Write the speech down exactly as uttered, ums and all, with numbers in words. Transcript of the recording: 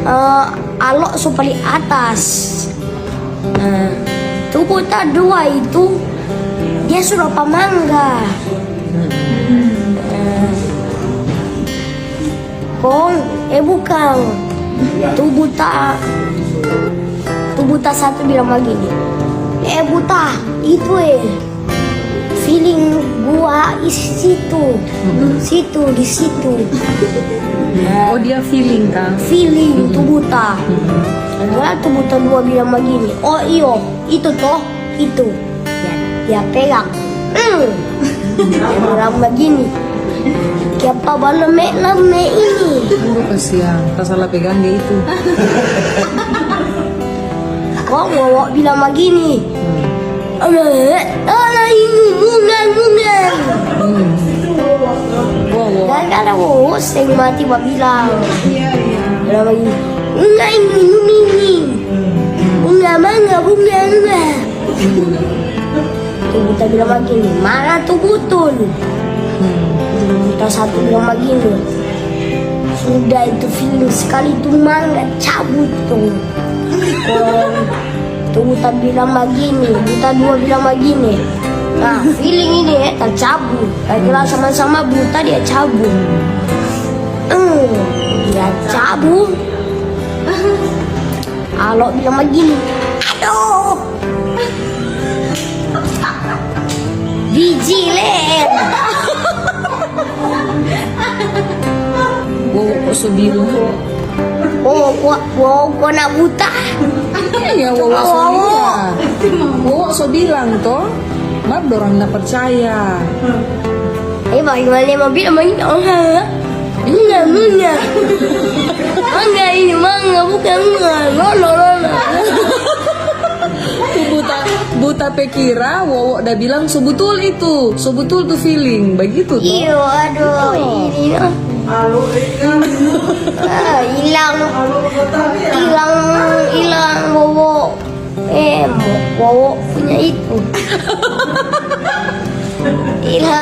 Eh, Alok so paling atas. Nah, tu buta dua itu, dia so dapa mangga. Nah, kong, eh, bukang. Tu buta, tu buta satu bilang bagini, "Eh, buta, itu, eh, feeling gua di situ, situ, di situ." Oh, dia feeling kang. Feeling tu buta. Gua tu buta dua bilang bagini, "Oh iyo, itu toh, itu." Ya, dia pegang. Hmm. Dia bilang bagini, "Kiapa baleme-leme ini?" Aduh, kasihan, pas salah pegang dia itu. Kong Wowo bilang bagini, "Ala, ala, ini bunga, bunga." Wowo. Gara-gara Wowo seng mati babilang. Bilang bagini, "Bunga ini, bunga ini. Bunga mangga, bunga, bunga." Tu buta bilang bagini, "Mana tu butul?" Tu buta satu bilang bagini, "Sudah itu feeling sekali tu mangga cabut tu." Kong tu buta bilang bagini, buta dua bilang bagini, "Nah, feeling ini, eh, ta cabut." Kagila sama-sama buta dia cabut. Hmm, dia cabut. Alok bilang bagini, "Aduh, biji len." Wowo kok so bilang? Oh, kua, kua, kua na buta. Iya, Wowo so bilang. Wowo so bilang toh. Mar dorang na percaya. Eh, bagaimana mau bilang begini? Oh, ha? Bunga, bunga. Mangga ini, mangga, bukan bunga. Lolo, lolo. Tu buta, buta pe kira Wowo da bilang so butul itu, so butul tu feeling, begitu toh? Iyo, aduh, ini, ah. Ah, hilang, hilang, hilang, Wowo. Eh, Wowo punya itu. Hilang.